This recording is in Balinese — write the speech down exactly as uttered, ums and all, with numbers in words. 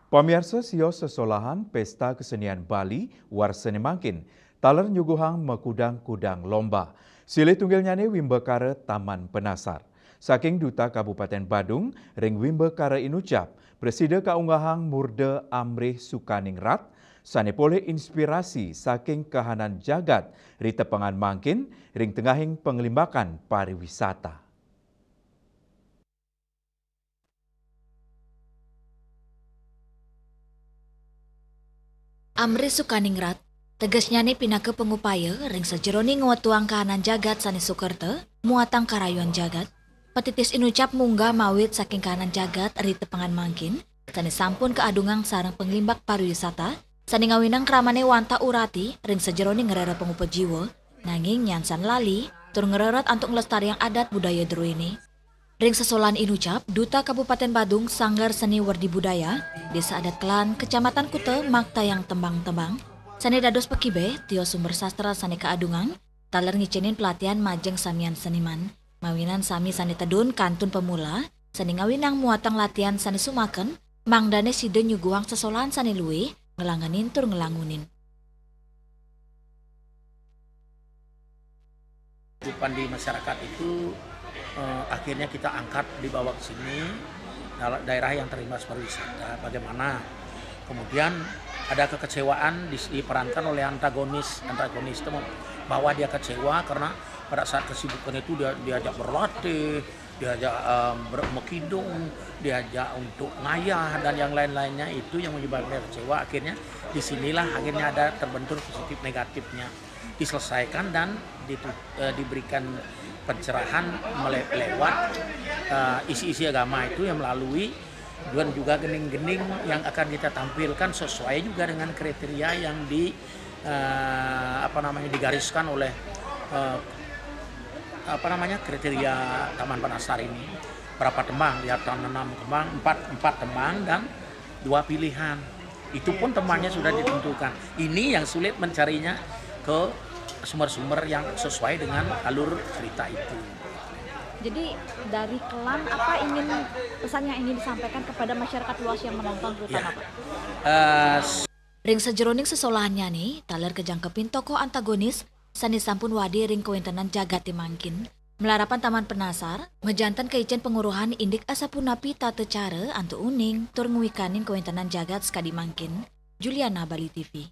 Pamiarsa, sios sesolahan Pesta Kesenian Bali warsane mangkin taler nyuguhang makudang-kudang lomba. Silih tunggilnyane wimbakara Taman Penasar. Saking Duta Kabupaten Badung ring wimbakara inucap, prasida kaunggahang murda amrih sukaning rat, sane polih inspirasi saking kahanan jagat ri tepengan mangkin ring tengahing panglimbakan pariwisata. Amrih sukaningrat, tegesnyane pinaka pangupaya ring sajeroning ngwetuang kahanan jagat sane sukerta, muatang karayuan jagat. Patitis inucap munggah mawit saking kahanan jagat ri tepengan mangkin, sane sampun kaadungang sareng panglimbak pariwisata, sane ngawinang kramane wantah urati ring sajeroning ngrereh pangupa jiwa, nanging nyansan lali, tur ngrereh antuk nglestariang adat budaya druene. Ring sesolahan inucap, Duta Kabupaten Badung, Sanggar Seni Werdi Budaya, Desa Adat Kelan, Kecamatan Kuta, maktayang tembang-tembang sane dados pakibeh, tios sumber sastra sane kaadungang, taler ngicenin pelatihan majeng samian seniman. Mawinan sami sane tedun kantun pemula, sane ngawinang muatang latihan sane sumaken, mangdane sida nyuguhang sesolahan sane luih, nglangenin tur nglangunin. Kehidupan di masyarakat itu, eh, akhirnya kita angkat, dibawa ke sini, dala-, daerah yang terimbas pariwisata. Bagaimana? Kemudian ada kekecewaan dis-, diperankan oleh antagonis. Antagonis itu mem-, bahwa dia kecewa karena pada saat kesibukan itu dia diajak berlatih, diajak, eh, ber-, mekidung, diajak untuk ngayah dan yang lain-lainnya, itu yang menyebabkan dia kecewa. Akhirnya disinilah akhirnya ada terbentur positif negatifnya. Diselesaikan dan ditu-, eh, diberikan pencerahan mele-, lewat, eh, isi-isi agama itu yang melalui dan juga gening-gening yang akan kita tampilkan sesuai juga dengan kriteria yang di, eh, apa namanya, digariskan oleh, eh, apa namanya, kriteria Taman Penasar ini. Berapa tembang, dia tanam enam tembang, empat, empat tembang dan dua pilihan. Itu pun tembangnya sudah ditentukan. Ini yang sulit mencarinya ke sumber-sumber yang sesuai dengan alur cerita itu. Jadi, dari Kelan, apa ingin, pesan yang ingin disampaikan kepada masyarakat luas yang menonton terutama, Ya. Pak? Eh, s- Ring sajeroning sesolahannyane, taler kajangkepin tokoh antagonis sane sampun wadi ring kawentenan jagate mangkin. Malarapan Taman Penasar, majanten kaicen panguruhan indik asapunapi tata cara antuk uning tur ngwikanin kawentenan jagat sakadi mangkin. Juliana, Bali T V.